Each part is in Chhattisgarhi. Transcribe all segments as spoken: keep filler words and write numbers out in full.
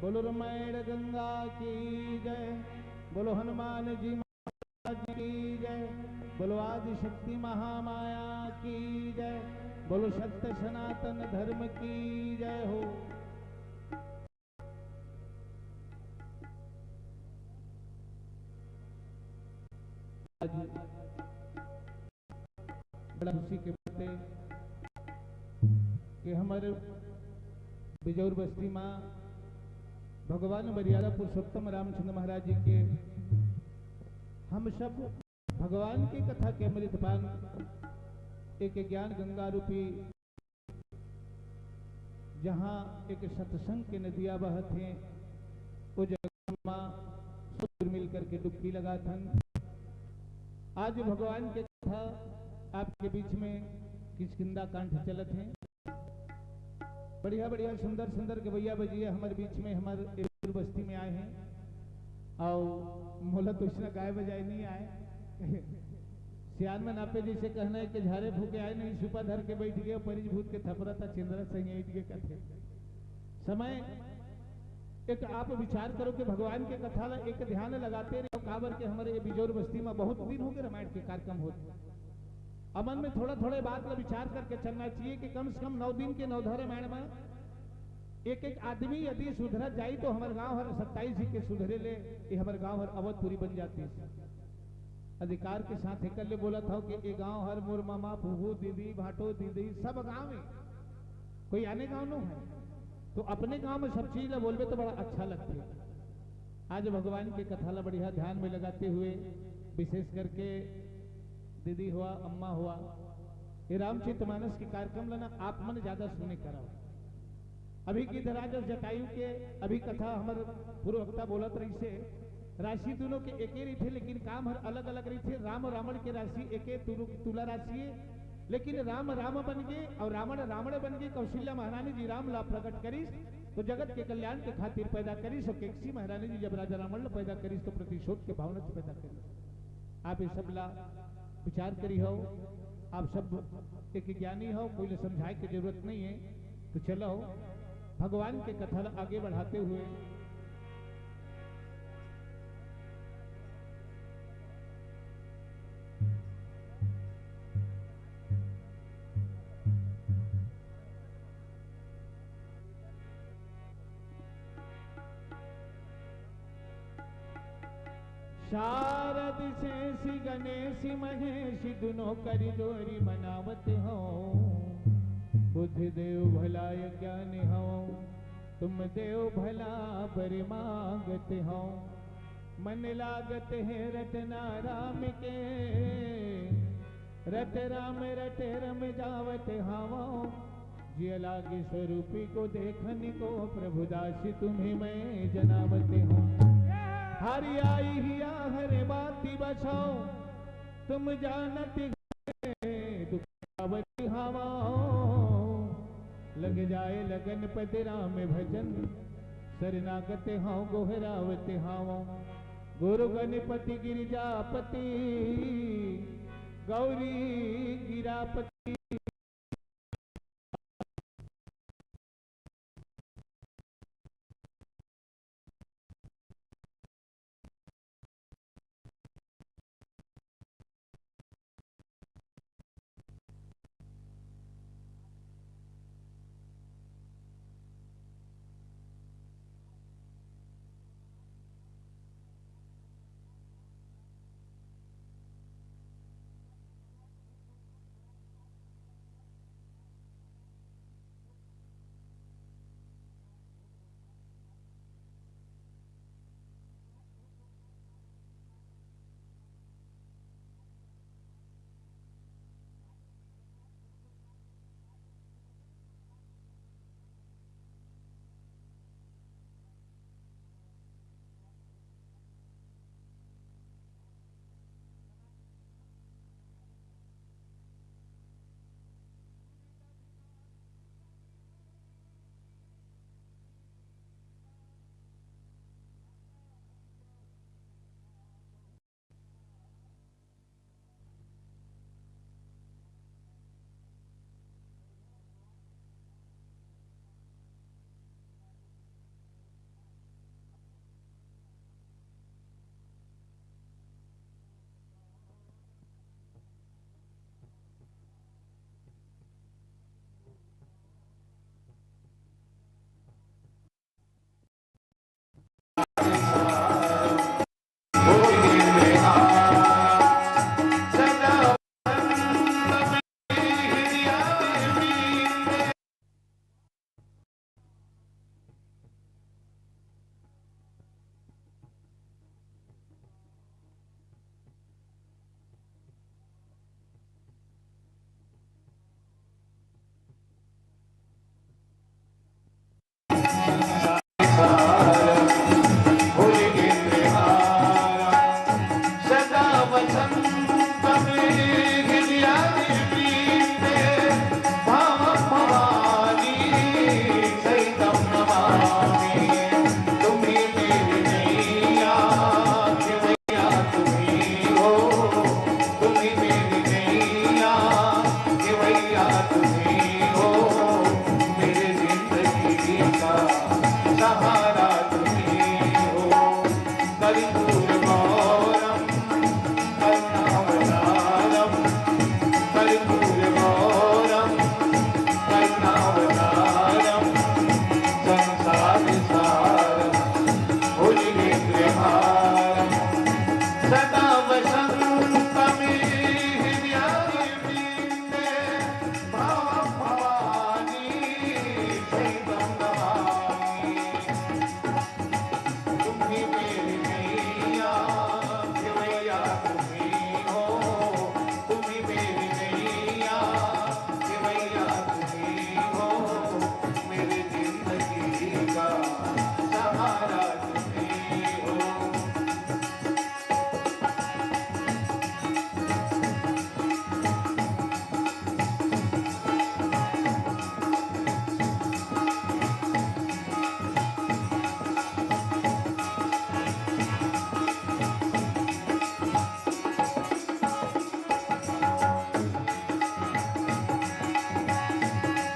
बोलो रामायण गंगा की जय। बोलो हनुमान जी महाराज की जय। बोलो आदि शक्ति महामाया की जय। बोलो सत्य सनातन धर्म की जय हो। आज बड़ा खुशी के बात है कि हमर बिजौर बस्ती मा भगवान मर्यादा पुरुषोत्तम रामचंद्र महाराज जी के हम सब भगवान की कथा के अमृतपान एक ज्ञान गंगा रूपी जहाँ एक सत्संग के नदिया बहत हे, वो जगह मा सब मिल करके डुबकी लगाथन। आज भगवान के कथा आपके बीच में किष्किंधा कांड चलत हे। बढ़िया बढ़िया सुंदर सुंदर गवैया बजिया हमर बीच में हमर ए बस्ती में आए हैं। अउ मोला तो इसना गाय बजाए नहीं आए। सियान मन आपे जैसे कहना है कि झारे फूके आए नहीं, सुपा धर के बैठ गए, परिज भूत के थपरा था, चंद्रा सही ईट के कथे। समय एक आप विचार करो कि भगवान के कथा ला एक ध्यान लगाते रहो, काबर के हमर ए बिजौर बस्ती में बहुत दिन हो गए रामायण के कार्यक्रम होत। अमन में थोड़ा थोड़ा बात ला विचार करके चलना चाहिए कि कम से कम नौ दिन के नवधा रामायण में एक एक आदमी यदि सुधरत जाई तो हमर गांव हर सत्ताईस जी के सुधरे ले, ये हमर गांव हर अवधपुरी बन जाती। अधिकार के साथ एकर ले बोलत हव कि ए गांव हर मोर मामा, फूफू, दीदी, भाटो, दीदी, सब गांव में, कोई आने गांव नो है, तो अपने गांव में सब चीज ला बोलबे तो बड़ा अच्छा लगथे। आज भगवान के कथा ला बढ़िया ध्यान में लगाते हुए, विशेष करके दीदी हुआ, अम्मा हुआ, ये रामचरित मानस के कार्यक्रम ला ना आप मन ज्यादा सुने कराओ। अभी गिद्धराज अउ जटायु के अभी कथा हमर पूर्व वक्ता बोलत रहिसे, राशि दोनों के एके रहिथे, लेकिन काम हर अलग-अलग रहिथे। राम अउ रावण के राशि एके तुरु-, तुला राशि हे, लेकिन राम राम बन गे अउ रावण रावण बन गे। कौशल्या महारानी जी राम ला प्रकट करिस तो जगत के कल्याण के खातिर पैदा करिस, अउ केकसी महारानी जी जब राजा रावण ला पैदा करिस तो प्रतिशोध के भावना से पैदा करिस। आप ये सब ला विचार करी हो, आप सब एक ज्ञानी हो, कोई ला समझाए के जरूरत नहीं है। तो चलो भगवान के कथा ला आगे बढ़ाते हुए शारद शेषि गणेशि महेशि दुनो करि जोरि मनावत हौं। बुद्धि देव भला अज्ञानी हौं, तुम देव भला बर मांगत हौं। मन लागत है रटना राम के, रट राम रट रम जावत हौं। जिय लागे स्वरूपी को देखन को, प्रभु दास तुम्हें मैं जनावत हौं। हरि आई हिया हर बाति बसाओ, तुम जानत दुखावत हौं। लग जाए लगन पति राम भजन, शरणागत हौं गोहरावत हौं। गुरु गणपति गिरिजापति, गौरी गिरापति। सहारा तुम्ही हो। कर्पूर गौरम करुणावतारम, कर्पूर गौरम करुणावतारम, संसार सारम भुजगेंद्रहारम, सदा वसंतमे हृदयारविंदे भव भवानी सहितं नमामि। तुम्ही मेरी नैया, खेवैया तुम्ही हो। तुम्ही मेरी नैया, खेवैया तुम्ही हो। मेरी जिंदगी का सहारा तुम्ही हो।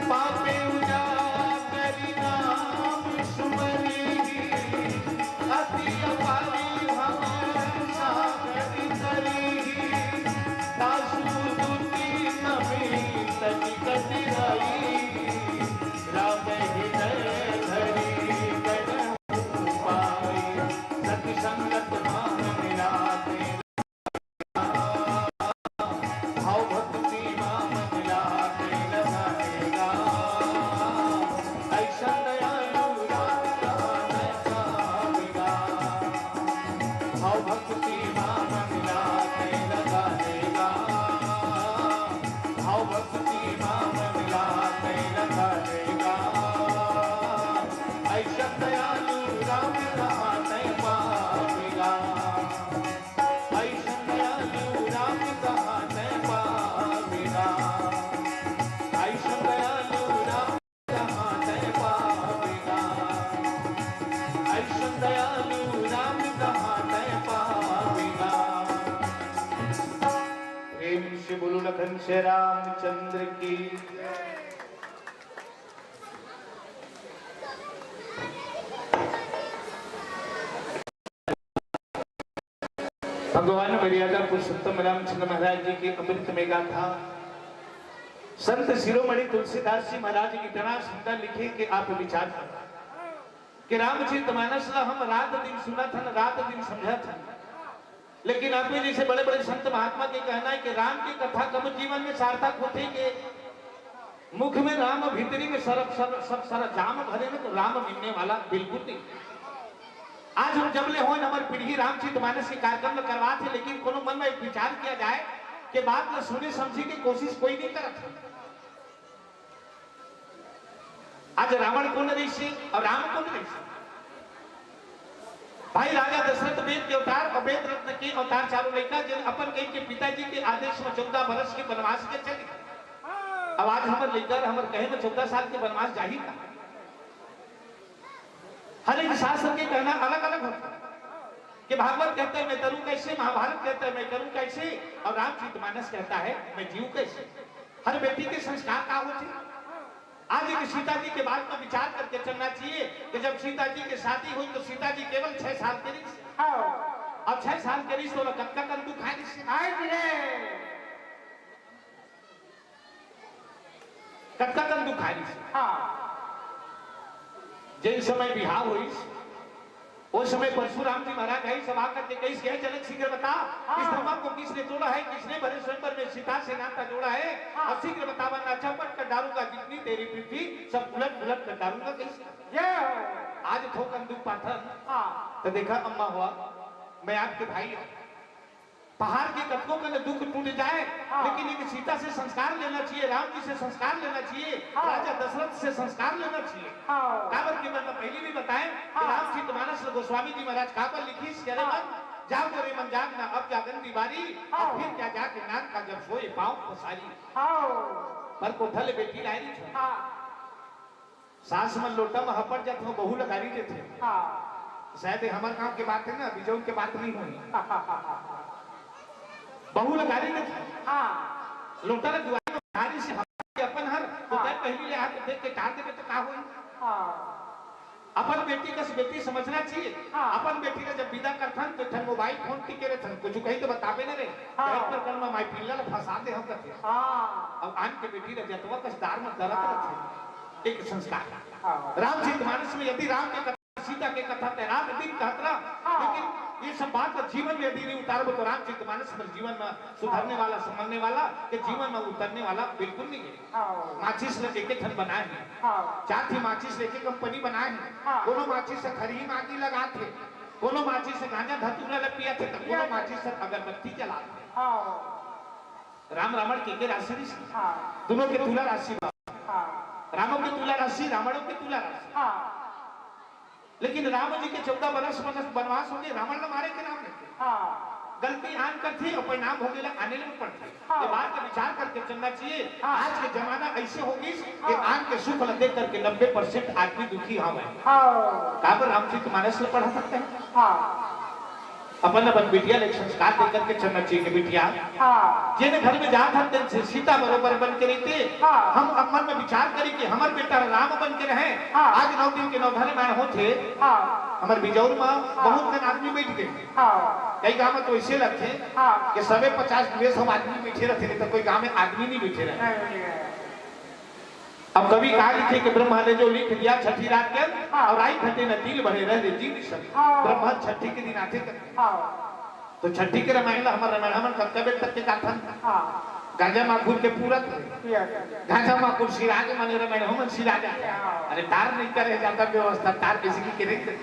पापे उजागरि नाम सुमरि, अति अपारी भव सागरि तरी। तासु दुति नमी तनि कठिनाई, राम हृदय धरी कनहु पाई। सत संगत माम मिलाते, भाव भक्ति माम मिलाते लगाएगा। ऐसा दयालु राम कहाँ न पावेगा। भाव भक्ति माम मिलाते लगाएगा। भाव भक्ति माम मिलाते लगाएगा। ऐसा दयालु राम कहाँ न पावेगा। ऐसा दयालु राम कहाँ न पावेगा। ऐसा दयालु राम कहाँ न पावेगा। ऐसा दयालु राम कहाँ न पावेगा। प्रेम से बोलो लखन से रामचंद्र की। भगवान मर्यादा पुरुषोत्तम रामचंद्र महाराज जी की अमृत में गाथा। संत शिरोमणि तुलसीदास जी महाराज इतना सुंदर लिखे कि आप विचार करो कि रामचरित मानस ला हम रात दिन सुनत हन, रात दिन समझत हन। लेकिन आपके जैसे बड़े-बड़े संत महात्मा के कहना है कि राम की कथा कब जीवन में सार्थक होथे के मुख में राम भीतरी में सरब, सरब, सब सारा जाम भरे में तो राम मिलने वाला बिल्कुल नहीं। आज हम जब ले होन हमर पीढ़ी रामचरित मानस के कार्यक्रम ल करवात हे, लेकिन कोनो मन में एक विचार किया जाए कि बात ल सुने समझे के कोशिश कोई नहीं करत हे। आज रावण कोन रहिसे अउ राम कोन रहिसे? भाई राजा दशरथ वेद के अवतार अउ वेद रत्न के अवतार चारों लइका, जेन अपन कहि के पिताजी के आदेश में चौदह बरस के वनवास के चले। अब आज हमर लइका, हमर कहे में चौदह साल के वनवास जाही का? हर एक शास्त्र के कहना अलग-अलग होता है कि भागवत कहता है, "मैं तरूं कैसे?" महाभारत कहता है, "मैं करूं कैसे?" और रामचरित मानस कहता है, "मैं जीऊं कैसे?" हर बेटी के संस्कार का होथे? आज एक सीता जी के बात में विचार करके चलना चाहिए कि जब सीता जी के शादी हुई तो सीता जी केवल छह साल के रहिस। हाँ। अब छह साल के रहिस तो ओला कतका कन दुख आय रहिस। आय रे। कतका कन दुख आय रहिस। हाँ। जेन समय बिहाव होइस, ओ समय परशुराम जी महाराज आइस, सभा करके कहिस, "हे जनक, शीघ्र बता, हाँ। इस धर्म को किसने तोड़ा है, किसने भरे स्वयंवर में सीता से नाता जोड़ा है? हाँ। और शीघ्र बता, वरना चौपट कर डालूंगा, जितनी तेरी पृथ्वी, सब उलट पुलट कर डालूंगा।" कहिस। ये हो। आज थोकन दुख पाथन। हाँ। तो देखा अम्मा हुआ, मैं आपके भाई हूँ। पहाड़ के कतको कन दुख टूट जाए, हाँ। लेकिन एक सीता से संस्कार लेना चाहिए, राम जी से संस्कार लेना चाहिए, हाँ। राजा दशरथ से संस्कार लेना चाहिए। हाँ। काबर के मैं पहले भी बताए कि हाँ। रामचरित मानस गोस्वामी जी महाराज काबर लिखिस, कि अरे हाँ। मन, जागो रे मन जागना, अब जागन दी बारी, हाँ। अब फिर क्या जाके नान का जब सोए पाँव पसारी। हाँ। पर कोठा ले बेटी लाए रहिस। हाँ। सास मन लोटा म हपट जाथे, बहू ल गारी देथे। हाँ। शायद ये हमर गांव के बात है ना, बिजौर के बात नहीं होही। बहू ल गारी देथे। हाँ। लोटा ल दुआरी म गारी से हपट के अपन हर, तो हाँ। तय पहली ले आके देख के टार देबे तो का होही? हाँ। अपन बेटी कस बेटी समझना चाहिए। हाँ। अपन बेटी ला जब विदा करथन तो एक ठन मोबाइल फोन टिके रहिथन, कुछ कही तो बताबे नहीं रहे। हाँ। एक प्रकरण में माई पिल्ला ला फंसा दे हम कथे। हाँ। अब आन के बेटी ला जतवा कस दार में दरत हाँ। रथे। एक संस्कार। हाँ। रामचरित मानस में यदि राम के कथा, सीता के कथा ते रात दिन कहत रहा, हाँ। लेकिन ये सब बात ला जीवन में यदि नहीं उतारबो तो रामचरित मानस में जीवन में सुधरने हाँ। वाला, संभलने वाला, के हाँ। जीवन में उतरने वाला बिल्कुल नहीं है। हाँ। माचिस ले एक एक ठन बनाए हैं। हाँ। चार ठी माचिस ले एक एक कंपनी बनाए हैं। हाँ। कोनो माचिस से खरही में आगी लगात हे, कोनो माचिस से गांजा धतूरा ले पियत हे, तो कोनो पियत हे। माचिस से अगरबत्ती जलात हे। हाँ। राम रावण के के राशि रिस। हाँ। दोनों के तुला राशि बा। हाँ। रामो के तुला राशि, रावणों के तुला राशि। हाँ। लेकिन राम जी के चौदह बरस वनस-, वनवास हो गए, रावण ला मारे के नाम लेते। हाँ। गलती आन करथे और परिणाम भोगेला आने में पड़थे। हाँ। ये बात का विचार करके चलना चाहिए। हाँ। आज के जमाना ऐसे हो गई कि हाँ। आन के सुख ला देख करके नब्बे परसेंट आदमी दुखी हवे। हाँ। काबर रामचरित मानस ला पढ़ा सकते हैं? हाँ। अपन अपन बिटिया ले संस्कार दे करके चलना चाहिए कि बिटिया, हाँ। जेने घर में जात हन, तेन से सीता बरोबर बन के रहिते। हाँ। हम अपन में विचार करी कि हमर बेटा राम बन के रहे। हाँ। आज नौ दिन के नौ धरे माय होथे। हाँ। हमर बिजौर में हाँ। बहुत कन आदमी बैठ गए। हाँ। कई गांव में तो ऐसे लगथे हाँ। कि सबे पचास दुए सौ आदमी बैठे रहते, नहीं तो कोई गांव में आदमी नहीं बैठे रहे। नहीं, नहीं, नहीं। अब कवि का लिखे कि ब्रह्मा ने जो लिख दिया छठी रात के अंदर, हाँ। और आई घटे न तिल भरे रह रे जीव सब। हाँ। ब्रह्मा छठी के दिन आथे कर। हाँ। तो छठी के रामायण ला हमर रामायण हमन कतका बेर तक के गाथन? हाँ। गांजा माखुर के पूरत रे। किया, किया। गांजा माखुर सिरा के माने रामायण हमन सिरा जाथे। हाँ। अरे तार नहीं करे जाता व्यवस्था, तार किसी की किरे।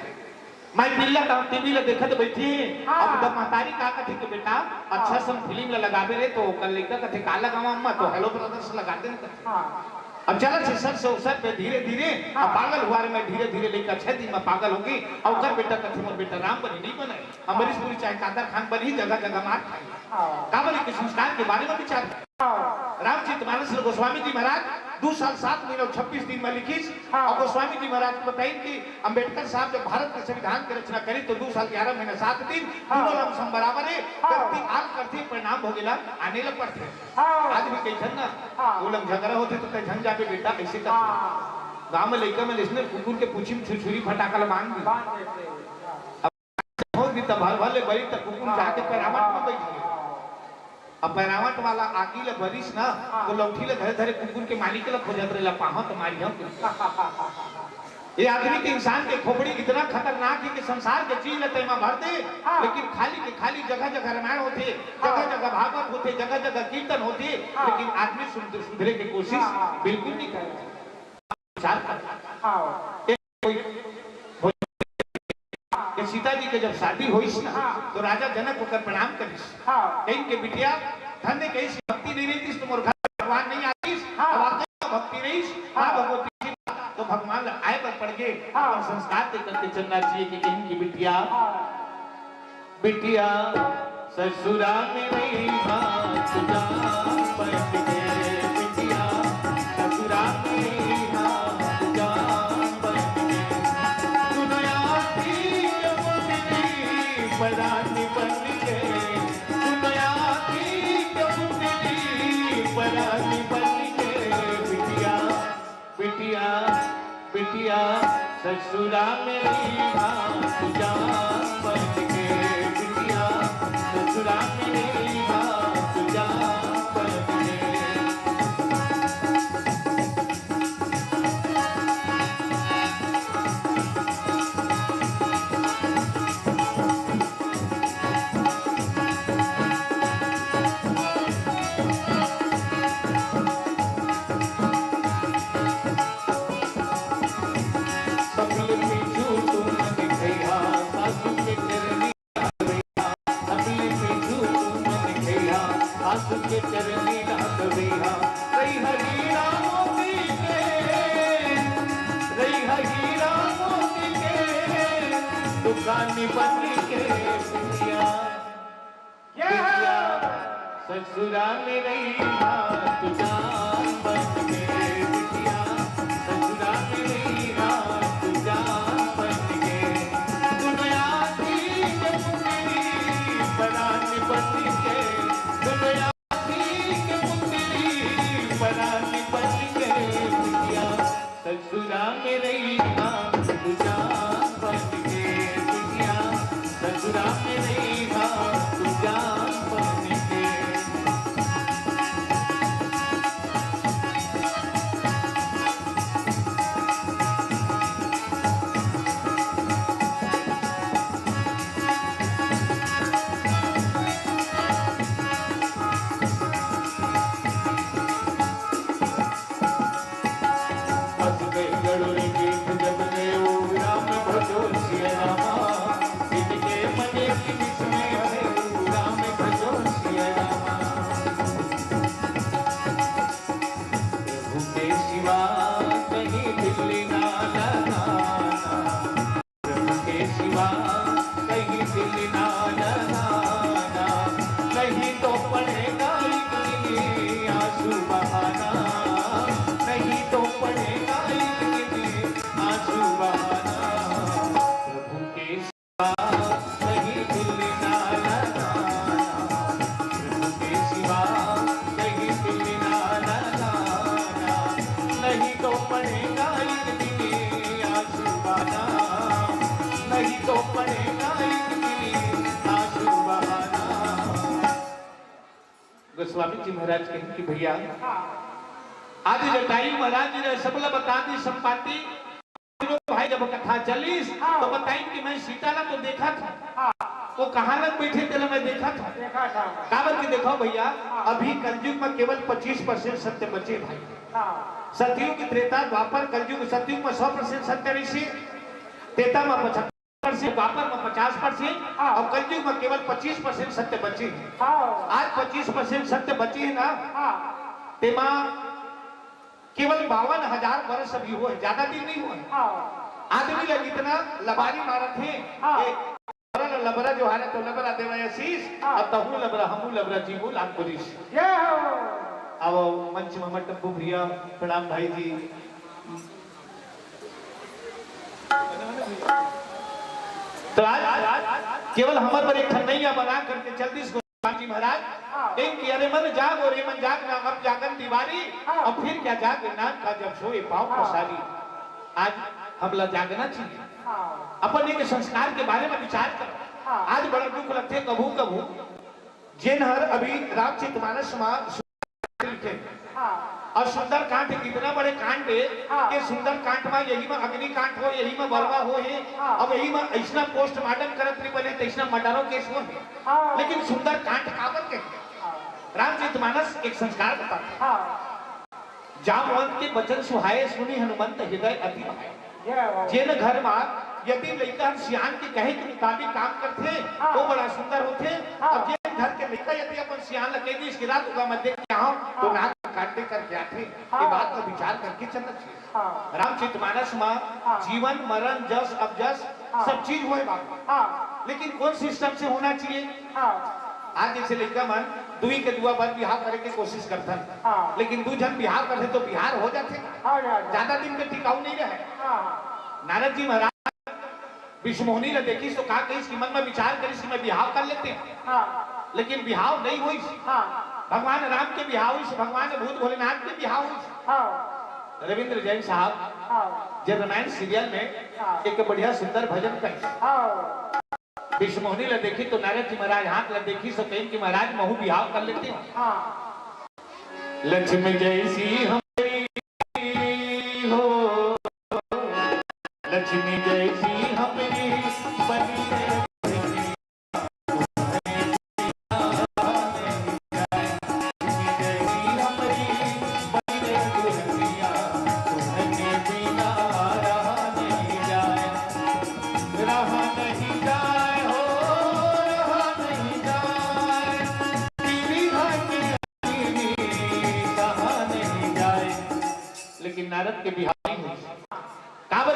माई पिल्ला का टीवी ला देखत बैठी। हाँ। अब जब महतारी का कथे कि बेटा, अच्छा हाँ। सन फिल्म ला लगाबे रे, तो ओकर लइका कथे, "का लगावा अम्मा?" तो हाँ। हेलो ब्रदर्स लगा दे न कथे। हाँ। अब चला से सर से अवसर पे धीरे धीरे, हाँ। अब पागल हुआ रे मैं धीरे धीरे लइका छह दिन में पागल होगी। अब ओकर बेटा कथे, "मोर बेटा राम बनी नहीं बने, अमरीश पुरी चाहे कादर खान बनी, जगह जगह मार खाई।" हाँ। का बोले कि संस्कार के बारे में विचार। हाँ। रामचरित मानस ल गोस्वामी जी महाराज दू साल सात महीना अउ छब्बीस दिन में लिखिस। हाँ। अउ गोस्वामी जी महाराज बताइन कि अम्बेडकर साहब जब भारत के संविधान के रचना करिस तो दू साल ग्यारह महीना सात दिन, हाँ। दोनों लमसम बराबर हे, हाँ। गलती आन करथे, परिणाम भोगेला आने ल पड़थे। हाँ। आज भी कहिथन ना, हाँ। वो लंग झगड़ा होथे तो तैं झन जाबे बेटा, अइसे करथे। हाँ। गाँव में लइका में अइसने कुकुर के पूछी में छुरछुरी फटाका ल बांध दी। बांध देथे। अब हो दी त भर भर ले बरी त कुकुर हाँ। जाके पैरावट में बैठ गे। अब पैरावट वाला आगी ले बरिस ना, हाँ। तो लौठी ले धरे धरे कुकुर के मालिक ले खोजत रहेला, पाहत मारी हम। ये आदमी के, इंसान के खोपड़ी इतना खतरनाक हे कि संसार के चीज ले तेमा भर दे, हाँ। लेकिन खाली के खाली जगह जगह रामायण होथे, हाँ। जगह जगह भागवत होथे, जगह जगह कीर्तन होथे, हाँ। लेकिन आदमी सुध-, सुधरे के कोशिश हाँ, हाँ। बिल्कुल नहीं करता। विचार कर। हाँ। एक कोई के सीता जी के जब शादी होइस ना, हाँ। तो राजा जनक ओकर प्रणाम करिस। हाँ। कहिन के बिटिया, धन्य कहिस, भक्ति नहीं रहितिस तो मोर घर भगवान नहीं आतिस। हाँ। अब वाकई में भक्ति रहिस, हाँ। हाँ, भगवती जी, तो भगवान ला आए बर पड़ गे। हाँ। अपन संस्कार दे करके चलना चाहिए कि कहिन के बिटिया, हाँ। बिटिया, ससुरा में रही हाथ जान बन के, बिटिया, ससुरा में रही हाथ जान बन के। दुनिया की जब तेरी परान बन के, दुनिया की जब तेरी परान बन के, बिटिया, बिटिया, बिटिया, ससुरा में रही हाथ जान बन के। बिटिया, ससुरा में रही हाथ जान बन के। दुकानी बन के बिटिया, बिटिया, ससुरा में रही हाथ जान बन के, बिटिया, ससुरा में रही हाथ जान बन के। दुनिया की जब तेरी परान बन के, दुनिया की जब तेरी परान बन के, बिटिया, ससुरा में रही हाथ जान राम नहीं था तू जान पाने के। अस गई गरुड़ के जब ने ओ राम भजो सिया रामा, इनके मन की विस्मय है ओ राम भजो सिया रामा। प्रभु के सिवा कहीं दिल ना लगाना। प्रभु के सिवा कहीं दिल ना लगाना, नहीं तो पड़ेगा एक दिन आंसू बहाना, नहीं तो पड़ेगा एक दिन आंसू बहाना। प्रभु के सिवा कहीं दिल ना लगाना, प्रभु के सिवा कहीं दिल ना लगाना, नहीं तो पड़ेगा एक दिन आंसू बहाना, नहीं तो पड़ेगा एक दिन आंसू बहाना। गोस्वामी जी महाराज कहें कि भैया, आज जटायु महाराज जी ने सबला बता दी संपाति। भाई जब कथा चलिस, हाँ। तो बताइन कि मैं सीता ला तो देखा था, हाँ। वो कहाँ लग बैठे तेला मैं देखा था। देखा था। काबर के देखो भैया, हाँ। अभी कलयुग में केवल पच्चीस परसेंट सत्य बचे भाई। हाँ। सतयुग, त्रेता, द्वापर, कलयुग, सतयुग में सौ परसेंट सत्य रहिसे, त्रेता में पचहत्तर परसेंट, द्वापर में पचास परसेंट, हाँ। और कलयुग में केवल पच्चीस परसेंट सत्य बचे हे। हाँ। आज पच्चीस परसेंट सत्य बचे हे ना, हाँ। तेमा केवल बावन हजार वर्ष अभी होए, ज्यादा दिन नहीं होए। हाँ। आदमी ला इतना लबारी मारत हे, हाँ। एक लबरा लबरा जो हारे तो लबरा देवा आशीष, हाँ। अब तहू लबरा, हमू लबरा, जीवो लाख बरिस। जय हो। अब मंच में हमर टप्पू भैया, प्रणाम भाई जी। तो आज केवल हमर बर एक ठन नैया बना करके चल दिस गोस्वामी जी महाराज। हाँ। एक कि अरे मन जाग और ये मन जाग ना, अब जागन तिवारी, हाँ। अब फिर क्या जाग नाम का जब सोए पाँव हाँ। पसारी। आज हमला जागना चाहिए। हाँ। अपन एक संस्कार के बारे में विचार करो। हाँ। आज बड़ा दुख लगथे कभू कभू, जेन हर अभी रामचरित मानस मा सुंदर कांड लिखे। हाँ। और सुंदर कांड इतना बड़े कांड हे हाँ। कि सुंदर कांड मा यही मा अग्निकांड हो, यही मा बलवा हो हे, हाँ। अब यही मा ऐसना पोस्टमार्टम करत नहीं बने, तैसना मर्डरो केस हो हे। हाँ। लेकिन सुंदर कांड काबर के? हाँ। रामचरित मानस एक संस्कार बताथे। हाँ। जामवंत के बचन सुहाए, सुनि हनुमंत हृदय अति भाए। जय हो। जेन घर मा यदि लइका ह सियान के कहे के मुताबिक काम करथे, हाँ। वो बड़ा सुंदर होथे। हाँ। अब जेन घर के लइका यदि अपन सियान ल कहि दिस कि रात उगा मत देख के आओ, तो हाँ। नाक काटे करके आथे। हाँ। ये बात पर विचार करके चलना चाहिए। हाँ। रामचरित मानस मा हाँ। जीवन, मरण, जस, अपजस, हाँ। सब चीज होए बाबू। हाँ। लेकिन कौन सिस्टम से होना चाहिए? हाँ। आज जैसे लइका मन दुई के दुआ बर बिहाव करे के कोशिश करथन, हाँ। लेकिन दू झन बिहाव करथे तो बिहाव हो जाथे। हाँ, हाँ, हाँ। ज्यादा दिन के टिकाऊ नहीं रहे। हाँ, हाँ। नारद जी महाराज विश्वमोहिनी ला देखिस तो का कहिस कि मन में विचार करिस कि मैं बिहाव कर लेते हैं। हाँ। लेकिन बिहाव नहीं होइस। हाँ। भगवान राम के बिहाव होइस, भगवान भूत भोलेनाथ के बिहाव होइस। हाँ। रविंद्र जैन साहब हाँ। जे रामायण सीरियल में हाँ। एक बढ़िया सुंदर भजन कहिस। हाँ। विश्वमोहिनी ला देखिस तो नारद जी महाराज हाथ ला देखिस तो कहिन कि महाराज महू बिहाव कर लेते हो। हाँ। लक्ष्मी जैसी हमारी हो, लक्ष्मी जैसी हमारी बनी रहे। लेकिन नारद के बिहाव नहीं होइस। काबर?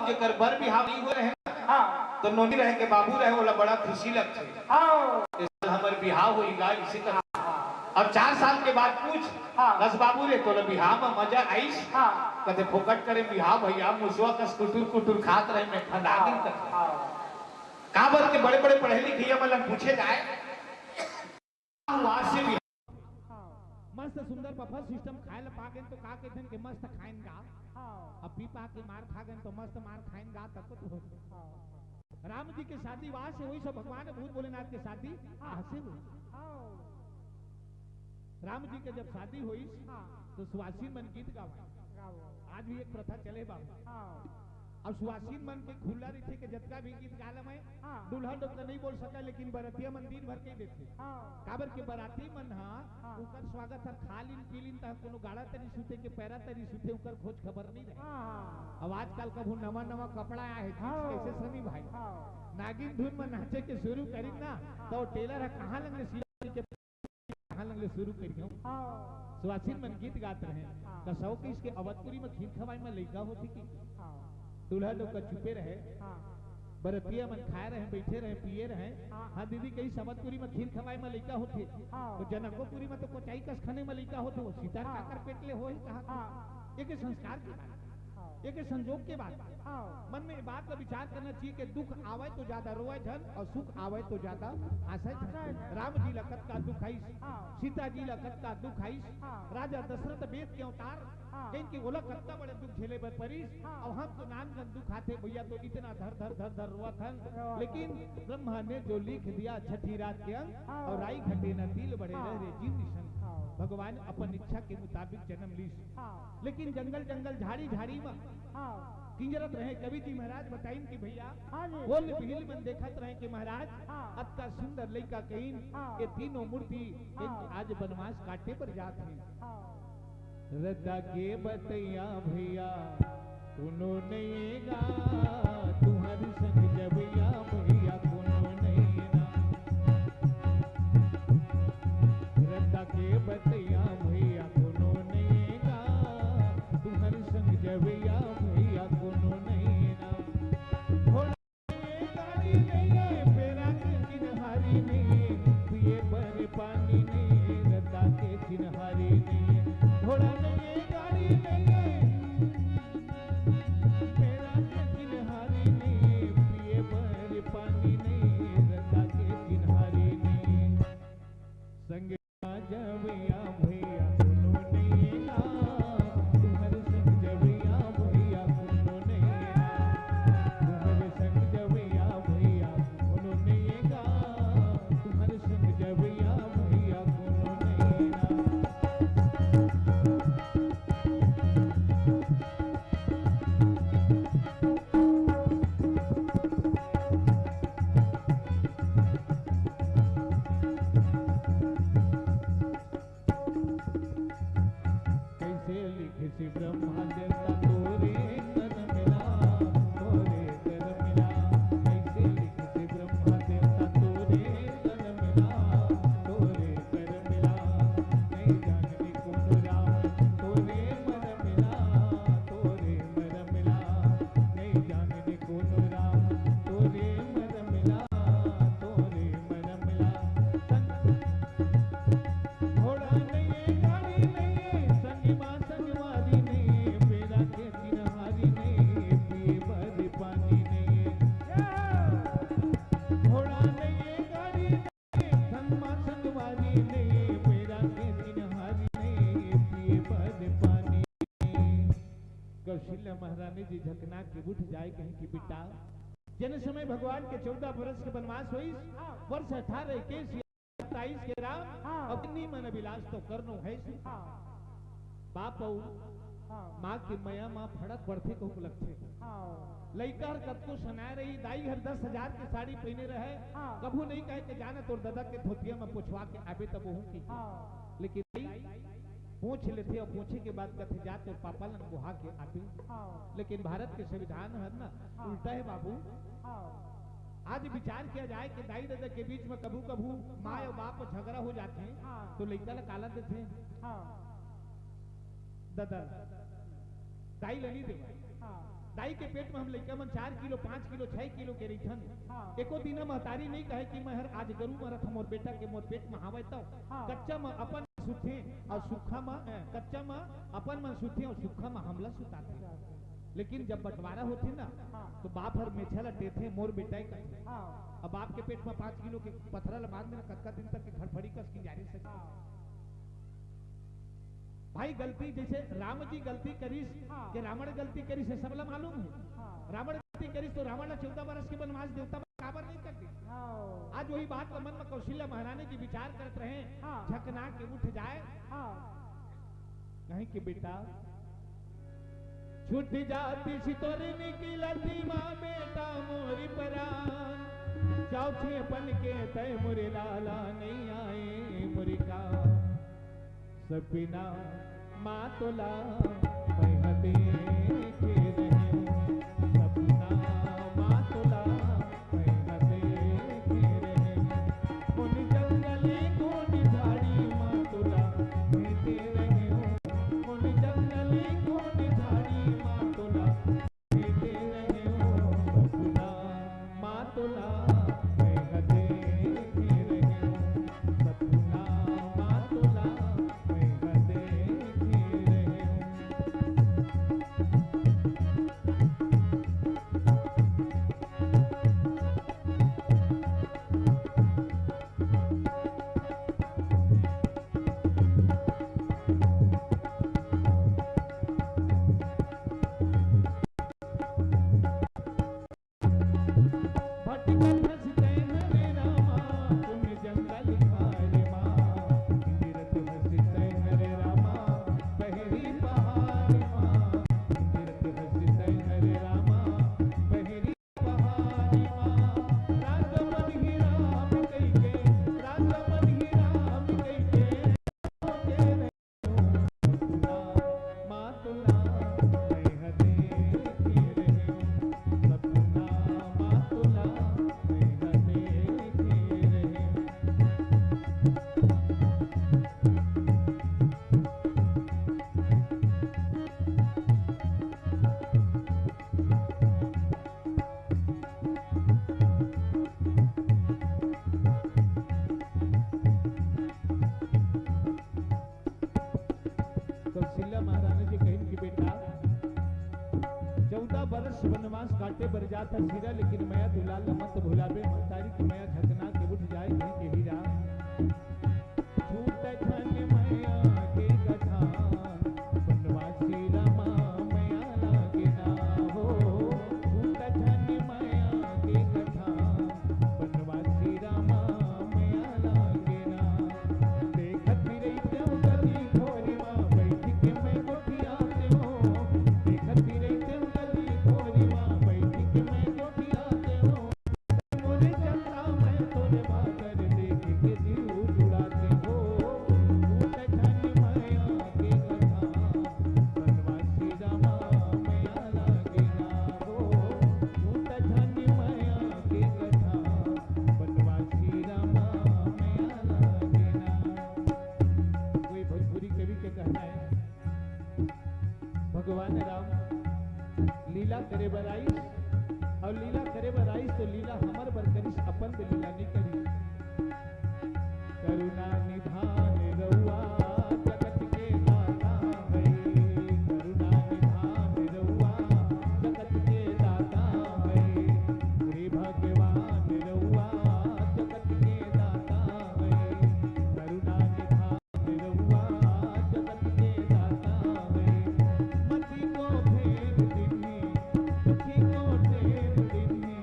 जेकर बर बिहाव नहीं होए रहे ना, हाँ। तो नोनी रहे के बाबू रहे, ओला बड़ा खुशी लगथे। हाँ। इस साल हमर बिहाव होई गा, इसे कर। हाँ। अब चार साल के बाद पूछ, हाँ। बस बाबू रे, तोला बिहाव में मजा आइस? हाँ। कथे, "फोकट करे बिहाव भैया, मुसवा कस कुटुर कुटुर खात रहे, मैं ठंडा हाँ। गिन कथे।" हाँ। काबर के बड़े-बड़े पढ़े लिखे मन ला पूछे जाए, वहाँ से भी मस्त सुंदर बफर सिस्टम खाए ला पा गेन तो का कहिथन के मस्त खाइन गा। हाँ। अब पी पा के मार खा गेन तो मस्त मार खाइन गा तक तो होथे। हाँ। राम जी के शादी वहां से होइस, भगवान भूत भोलेनाथ के शादी हाँ। आसे होइस। हाँ। राम जी के जब शादी होइस, हाँ। तो सुवासिन मन गीत गावय। गावय। आज भी एक प्रथा चले बाबू। हाँ। अब सुवासिन मन के खुला रहिथे के जतका भी गीत गा लेवय, हाँ। दूल्हा डोकरा नहीं बोल सकय, लेकिन बरतिया मन दिन भर के देथे। हाँ। काबर के बराती मन ह हाँ। ओकर स्वागत हर खा लिन, पी लिन, तह कोनो गाड़ा तरी सुते के पैरा तरी सुते, ओकर खोज खबर नहीं रहे। हाँ। अब आजकल कभू नवा नवा कपड़ा आए हे, हाँ। कैसे सनी भाई? हाँ। नागिन धुन में नाचे के शुरू करिन ना, हाँ। तो टेलर ह कहाँ लंग ले सिलाई के, कहाँ लंग ले शुरू करिन? हाँ। सुवासिन मन गीत गात रहे, हाँ। कसौ किस के अवधपुरी में खीर खवाई में लइका होथे कि? हाँ। दूल्हा डोकरा चुपे रहे। हाँ। बरतिया मन खाए रहे, बैठे रहे, पिए रहे। हाँ। हाँ दीदी, कहीं अवधपुरी में खीर खवाई में लइका होथे। हाँ। तो जनकपुरी में तो कोचाई कस खने में लइका होथे, वो सीता हाँ। काकर पेट ले होही कहा। हाँ। ये के संस्कार की बात, हाँ। ये के संजोग के बात। हाँ। मन में ये बात का विचार करना चाहिए कि दुख आवे तो ज्यादा रोवे झन और सुख आवे तो ज्यादा हंसे झन। हंसे झन। राम जी ला कतका दुख आइस, हाँ। सीता जी ला कतका दुख आइस, हाँ। राजा दशरथ वेद के अवतार हाँ। कहिन कि ओला कतका बड़े दुख झेले बर परिस, हाँ। और हम तो नानकन दुख आथे भैया, तो इतना धर धर धर धर रोवत हन। रोवत लेकिन हन। ब्रह्मा ने जो लिख दिया छठी रात के अंक, हाँ। और राई घटे न तिल बड़े हाँ। रह रे जीव निशंक। हाँ। भगवान अपन इच्छा के मुताबिक जन्म लीस। हाँ। लेकिन जंगल जंगल झाड़ी झाड़ी में हाँ। किंजरत रहे। कवि जी महाराज बताइन कि भैया, हाँ जी। ओल बिहिल मन देखत रहे कि महाराज, हाँ। अतका सुंदर लइका कहिन, हाँ। ये तीनों मूर्ति हाँ। आज बनवास काटे बर जात हे। हाँ। रद्दा के बतैया भैया कोनो नइये गा, तुंहर संग जबैया भैया कोनो नइये ना। रद्दा के बतैया भैया कोनो नइये गा, तुंहर संग जबैया भैया कोनो नइये ना। घोड़ा नइये, गाड़ी नइये, पेरा के चिन्हारी नइये, पिए बर पानी नइये, रद्दा के चिन्हारी नइये। घोड़ा नइये, गाड़ी नइये, पेरा के चिन्हारी नइये, पिए बर पानी नइये, रद्दा के चिन्हारी नइये। संग जबैया भैया कोनो नइये ना, तुंहर संग जबैया भैया कोनो नइये ना, तुंहर संग जबैया भैया कोनो नइये ना, तुंहर संग जबैया भैया कोनो नइये ना। कइसे लिखिस ब्रह्मा देवता तोरे करम ला, तोरे करम ला। कइसे लिखिस ब्रह्मा देवता तोरे करम ला, तोरे करम ला। नइ जानन कोन राम तोरे मरम ला, तोरे मरम ला। नइ जानन कोन राम तोरे मरम ला, तोरे मरम ला। संग घोड़ा नइये, गाड़ी नइये, संगी मा संगवारी नइये, पेरा के चिन्हारी नइये, पिए बर पानी नइये। घोड़ा नइये, गाड़ी नइये, संगी मा संगवारी नइये, पेरा के चिन्हारी नइये, पिए बर पानी नइये। कौशल्या महारानी जी झकना के उठ जाय कहिन कि बेटा, जेन समय भगवान के चौदह बरस के बनवास होइस, वर्ष अठारह इक्कीस सत्ताईस के राम हाँ। अउ कन्नी मन अभिलाष तो करनो हे। हाँ। बाप अउ हाँ। माँ के मया म फड़क पड़थे कहूँ लगथे। हाँ। लइका हर कतको सनाय रही, दाई हर दस हजार के साड़ी पहिने रहे, हाँ। कभू नहीं कहे के जाना तोर ददा के धोतिया म पोछवा के आबे तब ओहू की। हाँ। लेकिन दाई पोंछ लेथे अउ पोंछे के बाद कथे जा तोर पापा लन बोहा के आबे। हाँ। लेकिन भारत के संविधान हर ना हाँ। उल्टा हे बाबू। हाँ। आज विचार किया जाए कि दाई ददा के बीच में कभू कभू माँ हाँ। अउ बाप झगड़ा हो जाथे हाँ। तो लइका ला काला देथे? हाँ। ददा, दाई ला नइ देवय। हाँ। दाई के पेट में हम लइका मन चार किलो, पाँच किलो, छह किलो के रहिथन। हाँ। एको दिन महतारी नइ कहे कि मैं हर आज गरू मरत हंव, मोर बेटा के मोर पेट में हावय तव। हाँ। कच्चा में अपन सुते अउ सुक्खा में, ए, कच्चा में अपन मन सुते अउ सुक्खा में हमला सुताथे। लेकिन जब बंटवारा होथे ना, हाँ। तो बाप हर मेछा ल टेथे, मोर बेटा ए कथे। हाँ। अब बाप के पेट में पाँच किलो के पथरा ल बांध देना, कतका दिन तक के खड़फड़ी कस किंजारे सके। हाँ। भाई, गलती जैसे राम जी गलती करिस, हाँ। कि रावण गलती करिस, ये सबला मालूम है। हाँ। रावण गलती करिस तो रावण ला चौदह बरस के वनवास देवता मन काबर नहीं कर दिस? हाँ। आज वही बात ला मन में कौशल्या महारानी जी विचार करत रहे, हाँ। झकना के उठ जाए। हाँ। कहे कि बेटा, छूट जातिस तोर निकलत माँ बेटा मोरी परान, चौथेपन के तय मोरे लाला नहीं आए मोरी का। सपना माँ तोला मैं ह देखे रहेंव, सपना माँ तोला मैं ह देखे रहेंव। कोन जंगल कोन झाड़ी माँ तोला भेजे रहेंव, कोन जंगल कोन झाड़ी माँ तोला भेजे रहेंव। सपना माँ तोला मैं ह देखे रहेंव, सपना माँ तोला मैं ह देखे रहेंव। भटकत हँस तैं हरे रामा, कोन जंगल खार मा। गिरत हँस तैं हरे रामा, पहरी पहाड़ मा। गिरत हँस तैं हरे रामा, पहरी पहाड़ मा। राजा मन ही राम कहिके, राजा मन ही राम कहिके, सपना माँ तोला मैं ह देखे रहेंव, सपना माँ तोला मैं ह देखे रहेंव। कौशल्या महारानी जी कहिन कि बेटा, चौदह बरस वनवास काटे बर जात हस हीरा, लेकिन मया दुलार ल मत भुलाबे, महतारी के मया झकना के उठ जाए कहिके हीरा। छूट झन मया के गठान, वनवासी रामा मया लागे ना हो। छूट झन मया के गठान, वनवासी रामा मया लागे ना। देखत फिरई तें गली घोरी मा, बइठ के मैं गोठियातेंव। देखत फिरई तें गली घोरी मा, बइठ के मैं गोठियातेंव। मोरे चंदा मैं तोरे बादर देख के जीव जुड़ातेंव। छूट झन मया के गठान, वनवासी रामा मया लागे ना हो। छूट झन मया के गठान, वनवासी रामा मया लागे ना। कोई भोजपुरी कवि के कहना है, भगवान राम लीला करे बर आइस, अउ लीला करे बर आइस तो लीला हमर बर करिस, अपन बर लीला नइ करिस। करुणा निधान रउआ जगत के दाता है, करुणा निधान रउआ जगत के दाता है। हे भगवान रउआ जगत के दाता है, करुणा निधान रउआ जगत के दाता है। मति को फेर दिन्ही, दुखी को फेर दिन्ही,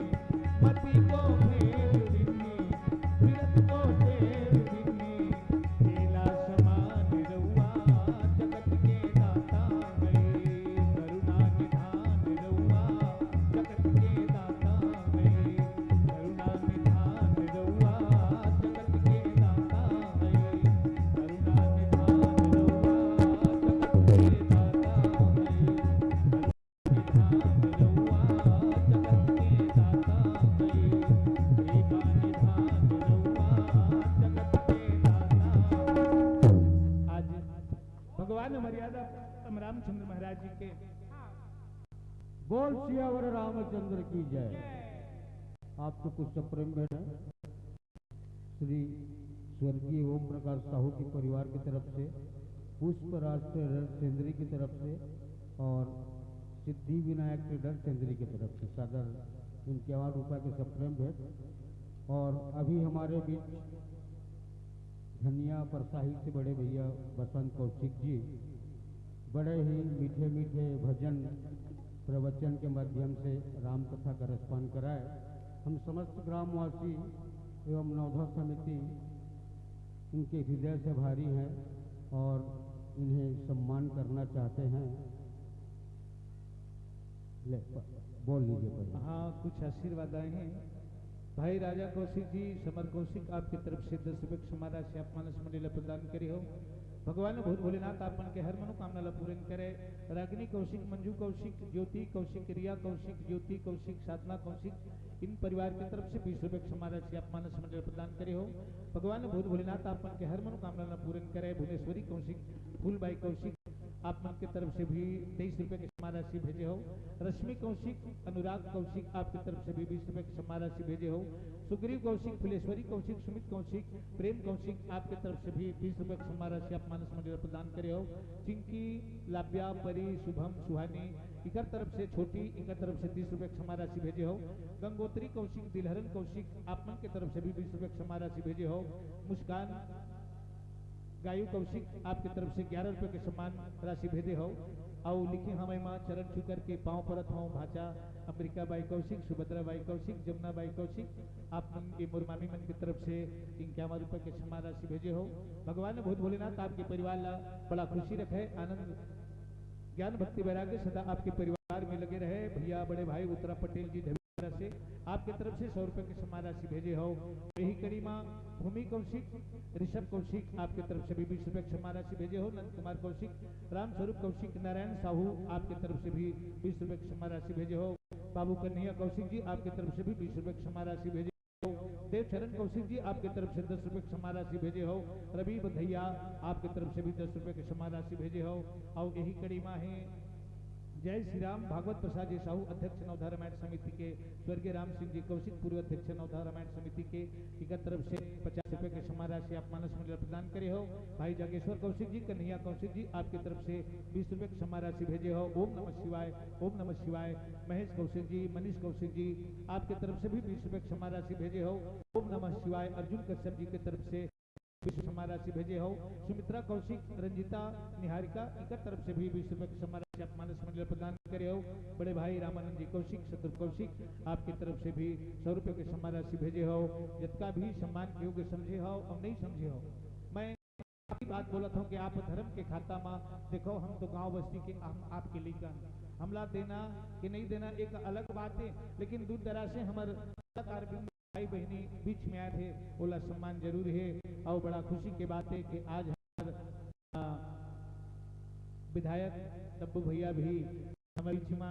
मति को फेर दिन्ही, पीड़ित को फेर दिन्ही। तेला समान रउआ जगत के दाता है, करुणा निधान रउआ जगत के दाता है, करुणा निधान रउआ जगत के दाता है, करुणा निधान रउआ जगत के दाता है। आज भगवान मर्यादा पुरुषोत्तम रामचंद्र महाराज जी के बोल सियावर रामचंद्र की जय। आपको कुछ सप्रेम भेंट है। श्री स्वर्गीय ओम प्रकाश साहू के परिवार की तरफ से, पुष्प राज ट्रेडर्स सेंदरी की तरफ से और सिद्धि विनायक ट्रेडर्स सेंदरी की तरफ से सादर इक्यावन रुपये के सप्रेम भेंट। और अभी हमारे बीच धनिया परसाही से बड़े भैया बसंत कौशिक जी, बड़े ही मीठे मीठे भजन प्रवचन के माध्यम से राम कथा का रसपान कराए। हम समस्त ग्रामवासी एवं नवधा समिति इनके हृदय से भारी हैं और इन्हें सम्मान करना चाहते हैं। ले, ब-, बोल लीजिए पहले। हाँ, कुछ आशीर्वाद आए हैं। भाई राजा कौशिक जी, समर कौशिक, आपके तरफ से दस रुपये की समान राशि आप मानस मंडली ला प्रदान करे हो। भगवान भूत भोलेनाथ आप मन के हर मनोकामना ला पूर्ण करे। रागिनी कौशिक, मंजू कौशिक, ज्योति कौशिक, रिया कौशिक, ज्योति कौशिक, साधना कौशिक, इन परिवार की तरफ से बीस रुपये की समान राशि आप मानस मंडली ला प्रदान करे हो। भगवान भूत भोलेनाथ आप मन के हर मनोकामना ला पूर्ण करे। भुवनेश्वरी कौशिक, फूलबाई कौशिक, आप मन के तरफ से भी तेईस रुपये की समान राशि भेजे हो। रश्मि कौशिक, अनुराग कौशिक, आपके तरफ से भी बीस रुपये की समान राशि भेजे हो। सुग्रीव कौशिक, फुलेश्वरी कौशिक, सुमित कौशिक, प्रेम कौशिक, आपके तरफ से भी बीस रुपये की समान राशि आप मानस मंडली ला प्रदान करे हो। चिंकी, लाब्या, परी, शुभम, सुहानी, इकर तरफ से छोटी, इकर तरफ से तीस रुपये की समान राशि भेजे हो। गंगोत्री कौशिक, दिलहरन कौशिक, आप मन के तरफ से भी बीस रुपये की समान राशि भेजे हो। मुस्कान, गायू कौशिक, आपके तरफ से ग्यारह रुपये के सम्मान राशि भेजे हो। अउ लिखे हवय माँ चरण छू करके पाँव परत हौं भाचा। अमृता बाई कौशिक, सुभद्रा बाई कौशिक, जमुना बाई कौशिक, आप मन ये मोर मामी मन की तरफ से इक्यावन रुपये के सम्मान राशि भेजे हो। भगवान भूत भोलेनाथ आपके परिवार ला बड़ा खुशी रखे, आनंद, ज्ञान, भक्ति, वैराग्य सदा आपके परिवार में लगे रहे। भैया बड़े भाई उत्तरा पटेल जी धविरा से आपके तरफ से सौ रुपये के सम्मान राशि भेजे हो। यही कड़ी माँ भूमि कौशिक, ऋषभ कौशिक, आपके तरफ से भी बीस रुपये की सम्मान राशि भेजे हो। नंद कुमार कौशिक, राम स्वरूप कौशिक, नारायण साहू, आपके तरफ से भी बीस रुपये की सम्मान राशि भेजे हो। बाबू कन्हैया कौशिक जी, आपके तरफ से भी बीस रुपये की सम्मान राशि भेजे हो। देवचरण कौशिक जी, आपके तरफ से दस रुपये की सम्मान राशि भेजे हो। रवि बंधैया, आपके तरफ से भी दस रुपये की सम्मान राशि भेजे हो। अउ यही कड़ी मा हे जय श्री राम भागवत प्रसाद जी साहू, अध्यक्ष नवधा रामायण समिति के, स्वर्गीय राम सिंह जी कौशिक, पूर्व अध्यक्ष नवधा रामायण समिति के, इकर तरफ से पचास रुपये के सम्मान राशि आप मानस मंडली ला प्रदान करे हो। भाई जागेश्वर कौशिक जी, कन्हैया कौशिक जी, आपके तरफ से बीस रुपये की सम्मान राशि भेजे हो। ओम नमः शिवाय, ओम नमः शिवाय। महेश कौशिक जी, मनीष कौशिक जी, आपके तरफ से भी बीस रुपये की सम्मान राशि भेजे हो। ओम नमः शिवाय। अर्जुन कश्यप जी के तरफ से बीस रुपये की सम्मान राशि भेजे हो। सुमित्रा कौशिक, रंजिता, निहारिका, इकर तरफ से भी बीस रुपये की सम्मान राशि आप मानस मंडली ला प्रदान करे हो। बड़े भाई रामानंद जी कौशिक, शत्रु कौशिक, आपके तरफ से भी सौ रुपये की सम्मान राशि भेजे हो। जतका भी सम्मान के योग्य समझे हो और नहीं समझे हो, मैं आपकी बात बोलत हूँ कि आप धर्म के खाता मा देखो, हम तो गांव बस्ती के, हम आपके लइका हन। हमला देना कि नहीं देना एक अलग बात है, लेकिन दूर दराज से हमर कलाकार बिंदु भाई बहिनी बीच में आए थे, ओला सम्मान जरूर है। और बड़ा खुशी के बात है कि आज हमर, आ, विधायक तब्बू भैया भी हमर बीच में,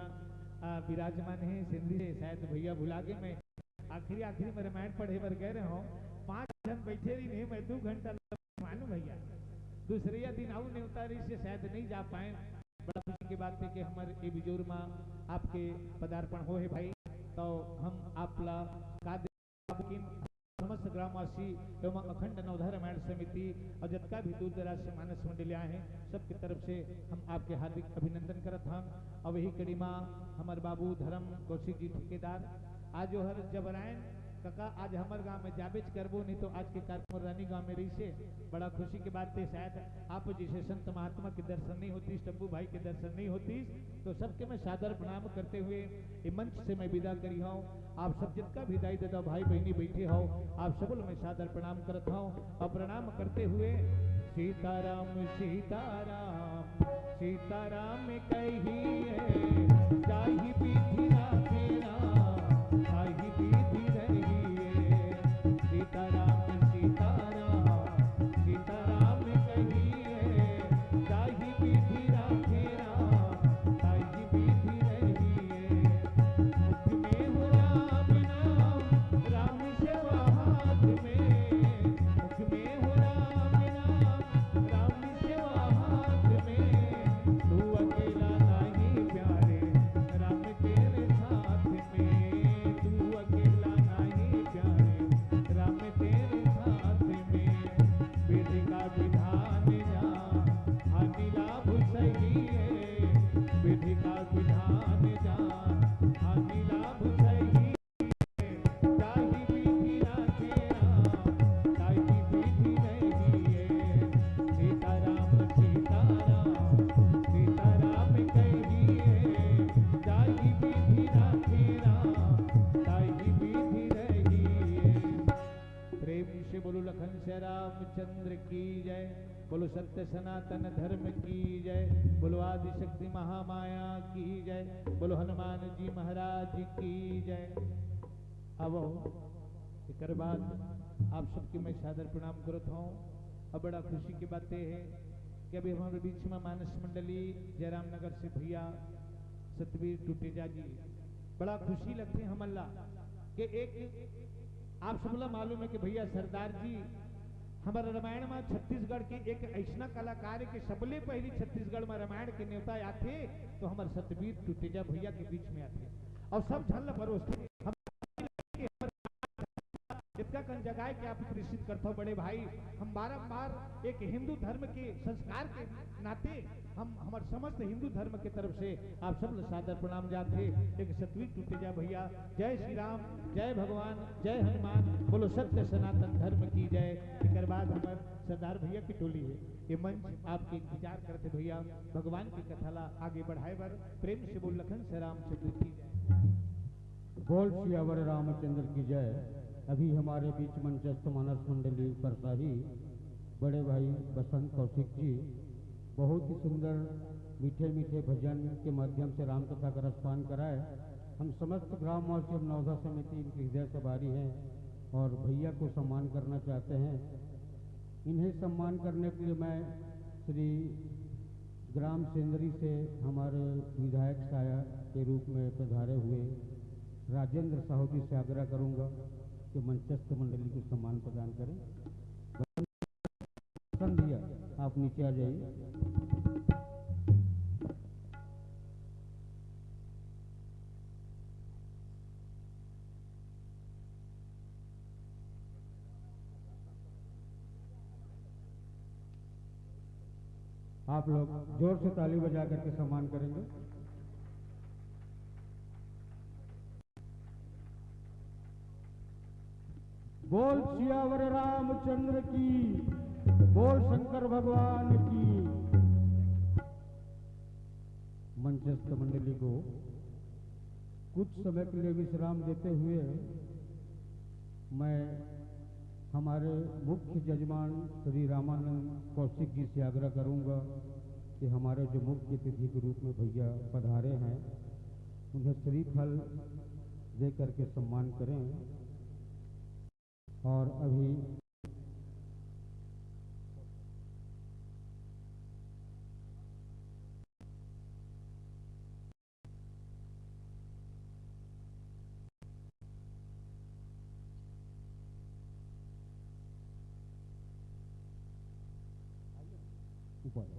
आ, विराजमान है। सिंधी से शायद भैया भुला गए, मैं आखिरी, आखिरी में रामायण पढ़े बर गए रहे हूँ, पाँच जन बैठे रही नहीं, मैं दो घंटा मानू भैया, दूसरे दिन आऊ नेवता रही से शायद नहीं जा पाए। बड़ा खुशी की बात है कि हमर ए बिजोर मा आपके पदार्पण हो है भाई, तो हम आपला का दे-, लेकिन समस्त ग्रामवासी एवं अखंड नवधा रामायण समिति और जतका भी दूर दराज से मानस मंडली आए हैं, सबके तरफ से हम आपके हार्दिक अभिनंदन करत हन। और यही कड़ी मा हमर बाबू धर्म कौशिक जी ठेकेदार, आज जो हर जबरायन कका, आज हमर गांव में जाबेच करबो, नहीं तो आज के कार्यक्रम रानी गांव में रही से। बड़ा खुशी की बात है, शायद आप जैसे संत महात्मा के दर्शन नहीं होतीस, टप्पू भाई के दर्शन नहीं होतीस, तो सबके मैं सादर प्रणाम करते हुए ये मंच से मैं विदा करी हूँ। आप सब जितका भी दाई ददा भाई बहिनी बैठे हो, आप सबल मैं सादर प्रणाम करत हूँ और प्रणाम करते हुए सीताराम सीताराम सीताराम कहिए, जाहि विधि राखे राम, ताहि विधि रहिए। सीताराम सीताराम सीताराम कहिए, जाहि विधि राखे राम, ताहि विधि रहिए। मुख में हो राम नाम, राम सेवा हाथ में। मुख में हो राम नाम, राम सेवा हाथ में। तू अकेला नाही प्यारे, राम के रामचंद्र की जय। बोलो सत्य सनातन धर्म की जय। बोलो आदिशक्ति महामाया की जय। बोलो हनुमान जी महाराज की जय। अब एकर बाद आप सबके मैं सादर प्रणाम करत हूँ। अब बड़ा खुशी की बात यह है कि अभी हमारे बीच में मानस मंडली जयराम नगर से भैया सतवीर टुटेजा जी, बड़ा खुशी लगथे हमन ला कि एक आप सब ला मालूम है कि भैया सरदार जी हमर रामायण में छत्तीसगढ़ के एक ऐसना कलाकार है कि सबले पहली छत्तीसगढ़ में रामायण के नेवता आथे तो हमर सतवीर टुटेजा भैया के बीच में आथे और सब झन ला परोसथे। हम इतका कन जगाए के आप प्रेषित करथो बड़े भाई। हम बारंबार एक हिंदू धर्म के संस्कार के नाते हम हमर समस्त हिंदू धर्म के तरफ से आप सब ला सादर प्रणाम जाथे। एक सतवीर टुटेजा भैया, जय श्री राम, जय भगवान, जय हनुमान, बोलो सत्य सनातन धर्म की जय। एकर बाद हमर सरदार भैया की टोली है, ये मंच आपके इंतजार करथे भैया। भगवान की कथा ला आगे बढ़ाए बर प्रेम से बोल लखन से रामचंद्र की जय। बोल सियावर रामचंद्र की जय। अभी हमारे बीच मंचस्थ मानस मंडली परसाही बड़े भाई बसंत कौशिक जी बहुत ही सुंदर मीठे मीठे भजन के माध्यम से राम कथा का रसपान कराए। हम समस्त ग्रामवासी एवं नवधा समिति इनके हृदय से आभारी हैं और भैया को सम्मान करना चाहते हैं। इन्हें सम्मान करने के लिए मैं श्री ग्राम सेंदरी से हमारे विधायक साया के रूप में पधारे हुए राजेंद्र साहू जी से आग्रह करूंगा कि मंचस्थ मंडली को सम्मान प्रदान करें। भैया, आप नीचे आ जाइए। आप लोग जोर से ताली बजा करके सम्मान करेंगे। बोल सियावर रामचंद्र की, बोल शंकर भगवान की। मंचस्थ मंडली को कुछ समय के लिए विश्राम देते हुए मैं हमारे मुख्य जजमान श्री रामानंद कौशिक जी से आग्रह करूंगा कि हमारे जो मुख्य अतिथि के रूप में भैया पधारे हैं, उन्हें श्रीफल दे करके सम्मान करें। और अभी ऊपर।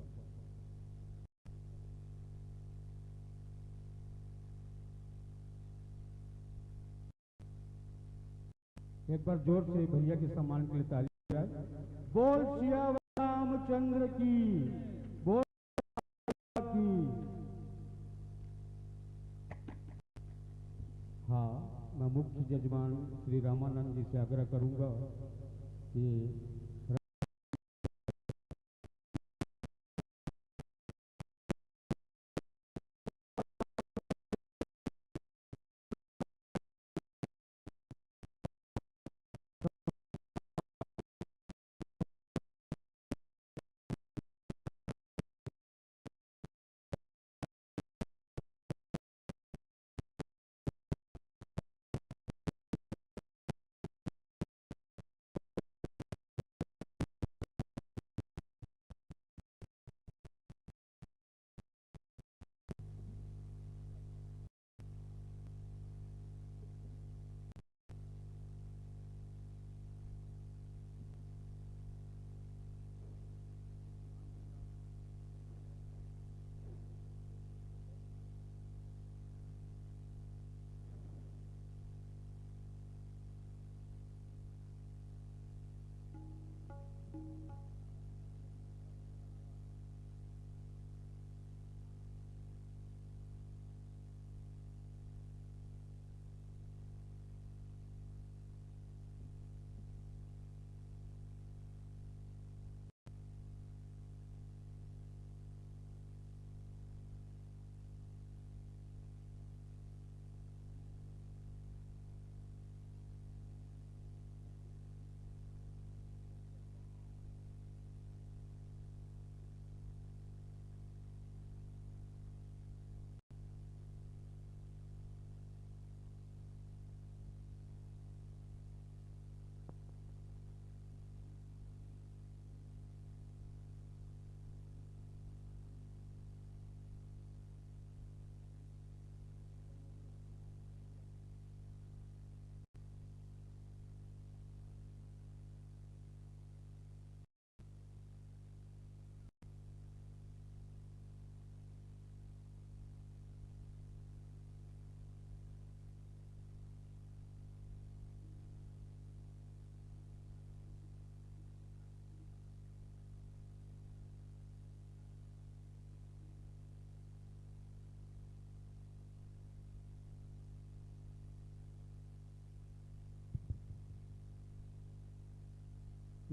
एक बार जोर से भैया के सम्मान के लिए ताली बजाए। बोल सियावर रामचंद्र की, बोल की। हाँ, मैं मुख्य जजमान श्री रामानंद जी से आग्रह करूंगा कि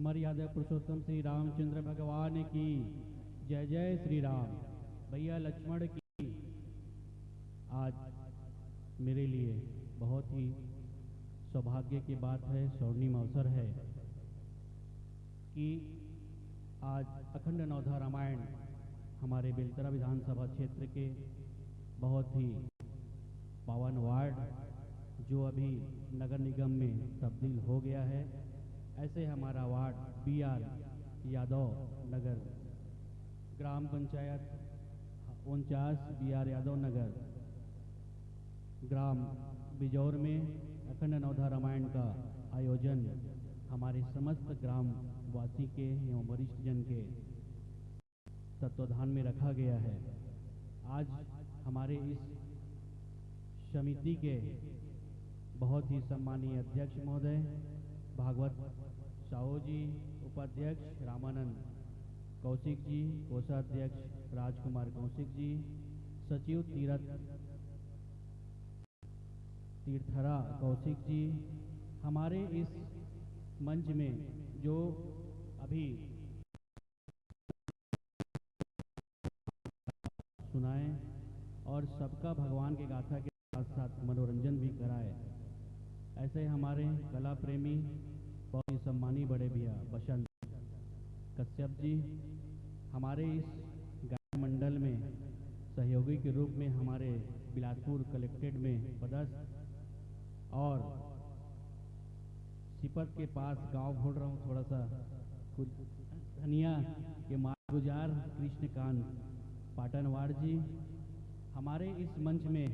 हमारे यादव पुरुषोत्तम श्री रामचंद्र भगवान की जय। जय श्री राम। भैया लक्ष्मण की। आज मेरे लिए बहुत ही सौभाग्य की बात है, स्वर्णिम अवसर है कि आज अखंड नवधा रामायण हमारे बेलतरा विधानसभा क्षेत्र के बहुत ही पावन वार्ड, जो अभी नगर निगम में तब्दील हो गया है, ऐसे हमारा वार्ड बी आर यादव नगर, ग्राम पंचायत उनचास, बी आर यादव नगर, ग्राम बिजौर में अखंड नवधा रामायण का आयोजन हमारे समस्त ग्राम वासी के एवं वरिष्ठ जन के तत्वाधान में रखा गया है। आज हमारे इस समिति के बहुत ही सम्मानीय अध्यक्ष महोदय भागवत साहू जी, उपाध्यक्ष रामानंद कौशिक जी, कोषाध्यक्ष राजकुमार कौशिक जी, सचिव तीरथ तीर्थरा कौशिक जी, हमारे इस मंच में जो अभी सुनाए और सबका भगवान के गाथा के साथ साथ मनोरंजन भी कराए, ऐसे हमारे कला प्रेमी, बहुत ही सम्मानी बड़े भैया बसंत कश्यप जी, हमारे इस गायन मंडल में सहयोगी के रूप में हमारे बिलासपुर कलेक्ट्रेट में पदस्थ और सीपत के पास गांव भूल रहा हूँ थोड़ा सा, कुछ धनिया के मालगुजार कृष्णकांत पाटनवार जी हमारे इस मंच में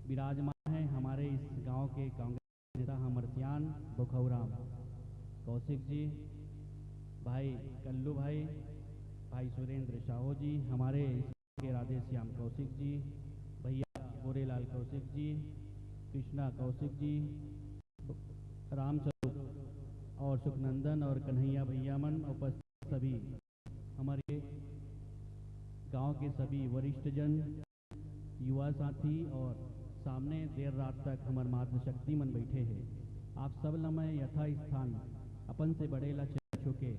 विराजमान हैं। हमारे इस गांव के कांग्रेस नेता हमर सियान बोखौराम कौशिक जी, भाई कल्लू भाई, भाई सुरेंद्र साहू जी, हमारे के राधेश्याम कौशिक जी, भैया गोरेलाल कौशिक जी, कृष्णा कौशिक जी, रामस्वरूप और सुखनंदन और कन्हैया भैया मन, उपस्थित सभी हमारे गांव के सभी वरिष्ठ जन, युवा साथी और सामने देर रात तक हमर मातृशक्ति मन बैठे हैं। आप सब ला मैं यथा स्थान अपन से बड़े ला छू के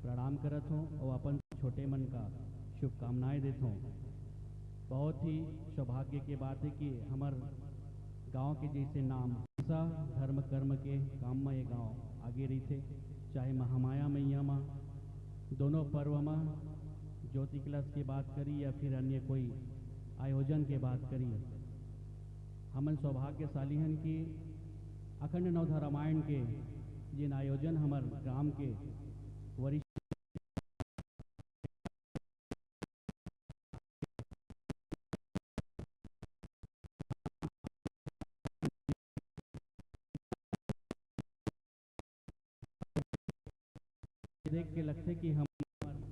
प्रणाम करत हों और अपन छोटे मन का शुभकामनाएं देत हों। बहुत ही सौभाग्य के बात है कि हमर गांव के जैसे नाम हमेशा धर्म कर्म के काम म ये गांव आगे रहिथे, चाहे महामाया मैया म दोनों पर्व म ज्योति कलश के बात करी या फिर अन्य कोई आयोजन के बात करी। हमन सौभाग्यशाली हन कि अखंड नवधा रामायण के जिन आयोजन हमर ग्राम के वरिष्ठ देख के लगथे कि हम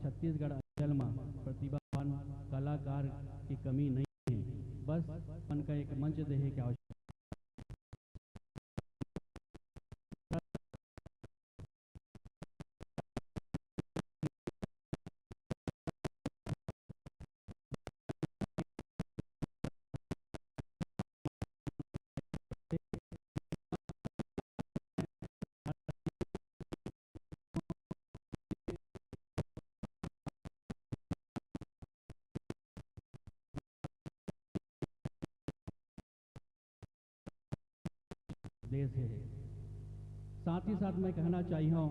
छत्तीसगढ़ अंचल म प्रतिभावान कलाकार के कमी नहीं है, बस उनका एक मंच देहे के आवश्यकता। देश हे। साथ ही साथ मैं कहना चाहिहौं,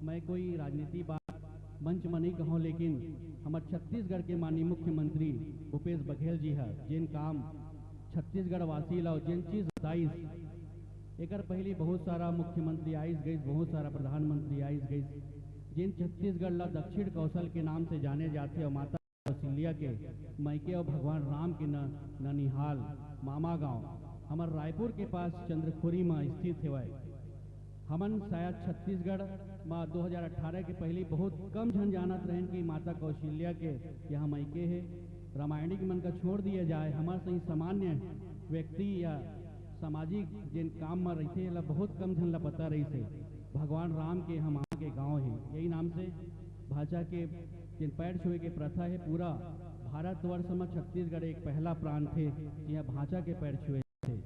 मैं कोई राजनीति बात मंच म नहीं कहौं, लेकिन हमर छत्तीसगढ़ के माननीय मुख्यमंत्री भूपेश बघेल जी ह जेन काम छत्तीसगढ़ वासी ला जेन चीज बताइस, एकर पहली बहुत सारा मुख्यमंत्री आइस गइस, बहुत सारा प्रधानमंत्री आइस गइस, जेन छत्तीसगढ़ ला दक्षिण कौशल के नाम से जाने जाथे और माता कौशल्या के मइके और भगवान राम के न-, ननिहाल मामा गांव हमर रायपुर के पास चंद्रखुरी म स्थित हेवय। हमन शायद छत्तीसगढ़ म दो हज़ार अठारह के पहली बहुत कम झन जानत रहेन कि माता कौशल्या के यहाँ मइके हे। रामायणिक मन का छोड़ दिया जाए, हमर सही सामान्य व्यक्ति या सामाजिक जेन काम म रहिथे, एला बहुत कम झन ला पता रहिस हे। भगवान राम के हम आम के गांव हे, यही नाम से भांचा के जेन पैर छुए के प्रथा हे, पूरा भारतवर्ष म छत्तीसगढ़ एक पहला प्रांत हे, जिहां भांचा के पैर छुए जाथे।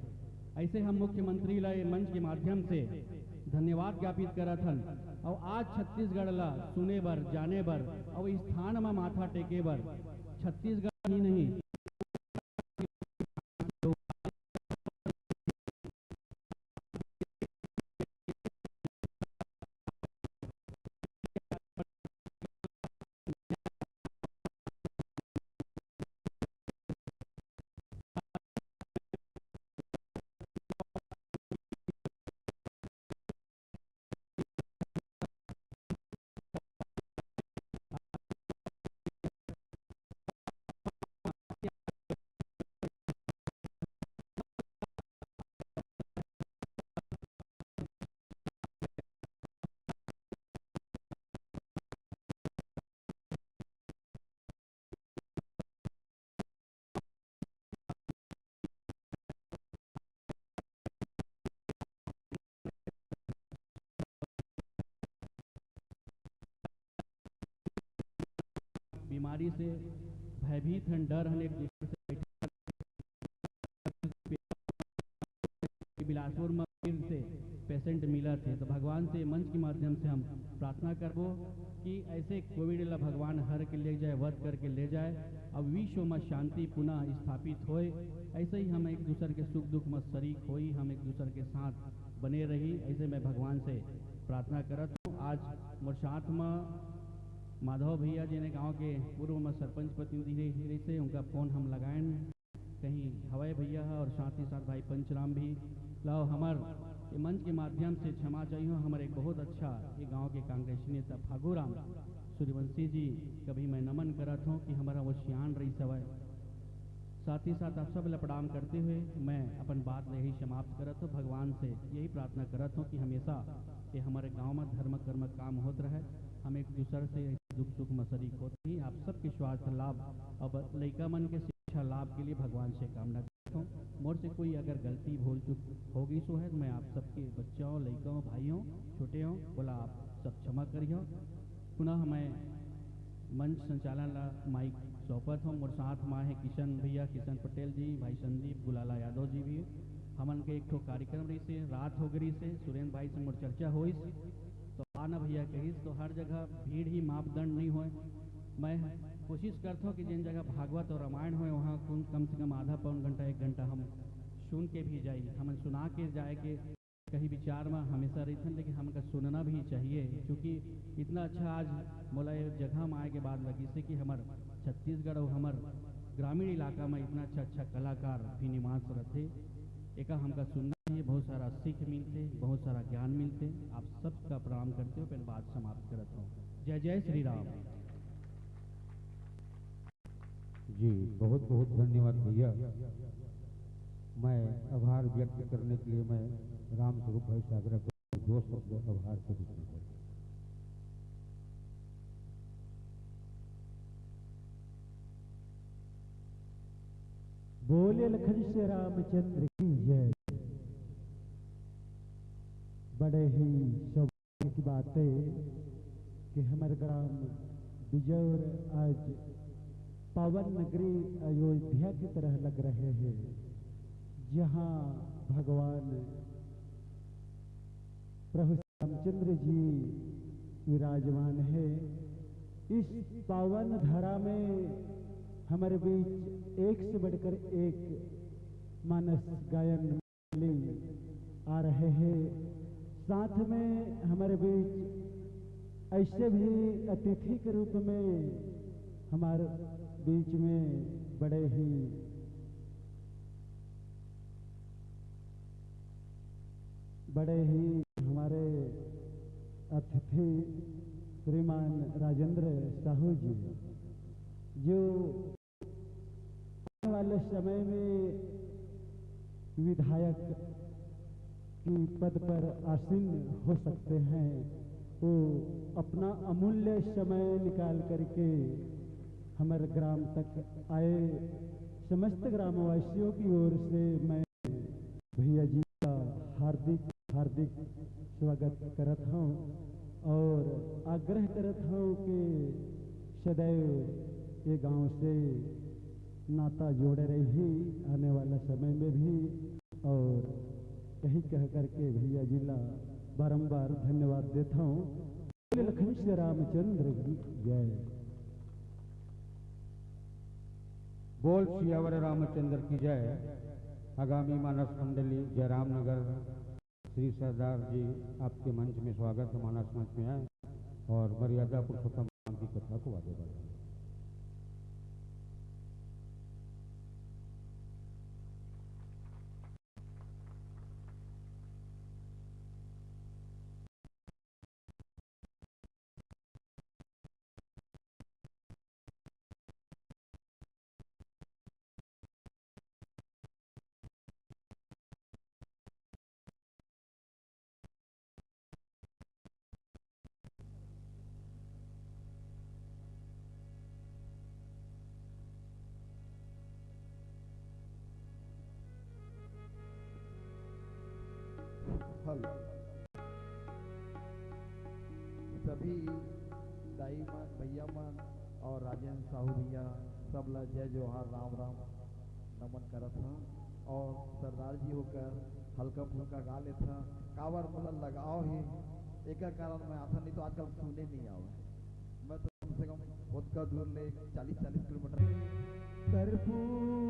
ऐसे हम मुख्यमंत्री ला ये मंच के माध्यम से धन्यवाद ज्ञापित करत हन। अउ आज छत्तीसगढ़ ला सुने बर, जाने बर अउ स्थान म माथा टेके बर छत्तीसगढ़ ही नहीं, बीमारी से भयभीत हन, डर हन, एक दूसरे से बिलासपुर में फिर से पेशेंट मिलत हे, तो भगवान से मंच के माध्यम से हम प्रार्थना करबो कि ऐसे कोविड ला भगवान हर के ले जाए, वध करके ले जाए, अब विश्व में शांति पुनः स्थापित होए। ऐसे ही हम एक दूसर के सुख दुख में शरीक होई, हम एक दूसर के साथ बने रही, ऐसे मैं भगवान से प्रार्थना करत हूँ। आज मोर साथ में माधव भैया, जेने गांव के पूर्व में सरपंच प्रतिनिधि रही, रही से उनका फोन हम लगाएन, कहीं हवय भैया ह, और साथ ही साथ भाई पंचराम भी। लाओ, हमर ये मंच के माध्यम से क्षमा चाहिए, हमर एक बहुत अच्छा ये गांव के कांग्रेसी नेता फागू राम सूर्यवंशी जी कभी मैं नमन करत हूँ कि हमारा वो सियान रही सवय। साथ ही साथ आप सब ला प्रणाम करते हुए मैं अपन बात ला यही समाप्त करत हूँ। भगवान से यही प्रार्थना करत हूँ कि हमेशा ये हमारे गांव में धर्म कर्म काम होत रहे, हम एक दूसर से दुख सुख में शरीक होत रही। आप सबके स्वास्थ्य लाभ, अब लइका मन के शिक्षा लाभ के लिए भगवान से कामना करत हूँ। मोर से कोई अगर गलती भूल चूक हो गई सो है, तो मैं आप सबके बच्चा हो, लइका हो, भाई हो, छोटे हो, बोला आप सब क्षमा करियो। पुनः मैं मंच संचालन ला माइक सौंपत हूँ। मोर साथ मा है किशन भैया, किशन पटेल जी, भाई संदीप, गुलाला यादव जी भी। हमन के एक ठो कार्यक्रम रही से, रात हो गई से, सुरेंद्र भाई से मोर चर्चा होइस, तो आना भैया कहिस, तो हर जगह भीड़ ही मापदंड नहीं होए। मैं कोशिश करता हूँ कि जिन जगह भागवत और रामायण होए, वहाँ कम, कम से कम आधा पौन घंटा, एक घंटा हम सुन के भी जाई, हमन सुना के जाए के कहीं विचार में हमेशा रहिथन, लेकिन हमका सुनना भी चाहिए, क्योंकि इतना अच्छा आज मोला ये जगह में आए के बाद लगिस हे कि हमर छत्तीसगढ़ और हमर ग्रामीण इलाका में इतना अच्छा अच्छा कलाकार भी निवास रथे। एका हमका सुनना चाहिए, बहुत सारा सीख मिलथे, बहुत सारा ज्ञान मिलथे। आप सबका प्रणाम करते हो, अपन बात समाप्त करत हूँ। जय जय श्री राम। जी, बहुत बहुत धन्यवाद भैया। मैं आभार व्यक्त करने के लिए मैं राम स्वरूप भाई सागरा को दो शब्द आभार के रूप में कहूँ। बोले लखन से रामचंद्र की जय। बड़े ही सौभाग्य की बात है कि हमारे ग्राम बिजौर आज पावन नगरी अयोध्या की तरह लग रहे हैं, जहाँ भगवान प्रभु रामचंद्र जी विराजमान है। इस पावन धरा में हमारे बीच एक से बढ़कर एक मानस गायन मंडली आ रहे हैं। साथ में हमारे बीच ऐसे भी अतिथि के रूप में हमारे बीच में बड़े ही बड़े ही हमारे अतिथि श्रीमान राजेंद्र साहू जी, जो आने वाले समय में विधायक की पद पर आसीन हो सकते हैं, वो अपना अमूल्य समय निकाल करके हमारे ग्राम तक आए। समस्त ग्रामवासियों की ओर से मैं भैया जी का हार्दिक, हार्दिक स्वागत करत हूँ और आग्रह करत हूँ कि सदैव ये गांव से नाता जोड़े रही आने वाला समय में भी। और यही कह करके भैया जी ला बारंबार धन्यवाद देता हूँ। बोले लखन श्री रामचंद्र की जय। बोल सियावर रामचंद्र की जय। आगामी मानस मंडली जयराम नगर, श्री सरदार जी आपके मंच में स्वागत है, मानस मंच में आए और मर्यादा पुरुषोत्तम राम की कथा को आगे बढ़ाएं। हेलो, सभी दाई मन, भैया मन और राजेंद्र साहू भैया, सब ला जय जोहार, राम राम, नमन करत हँव। और सरदार जी होकर हल्का फुल्का गा लेथँव, काबर मोला लगाव हे, एकर कारण मैं आथँव, नहीं तो आजकल सुने नहीं आवय। मैं तो कम से कम ओतका दूर ले चालीस चालीस किलोमीटर करबू।